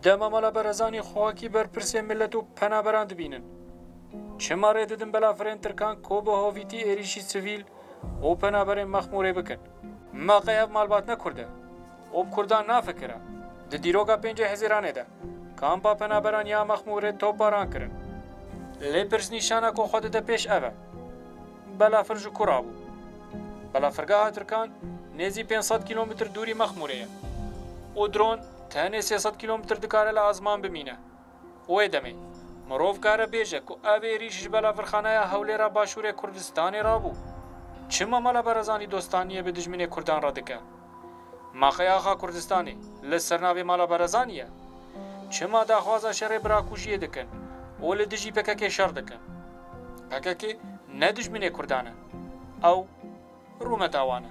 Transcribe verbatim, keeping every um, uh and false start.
Dema Mala Barazanî xwakî berpirsê milet û penaberan dibînin. Çima rê didin belafirên Tirkan ku bi hovîtî êrîşî sivîl û penaberên Mexmûrê bikin? Ma qey ev malbat ne Kurd e û bi Kurdan nafikire? Di dîroka pêncê Hezîranê de kampa penaberan ya Mexmûrê topbaran kirin. Lê pirsnîşana ku xwe dide pêş ev e. Belafir ji ku rabû? Belafirgeha Tirkan nêzî pênc sed kîlometr dûrî Mexmûrê ye û dron tenê sê sed kîlometr dikare li azman bimîne. Wê demê mirov kare bêje ku ev êrîş ji belafirxaneya Hewlêra Başûrê Kurdistanê rabû. Çima Mala Barazanî dostaniyê bi dijminê Kurdan re dike? Ma qey axa Kurdistanê li ser navê Mala Barazanî ye? Çima daxwaza şerê birakujiyê dikin û li dijî P K K şer dikin? P K K ne dijminê Kurdan e. Ew rûmeta wan e.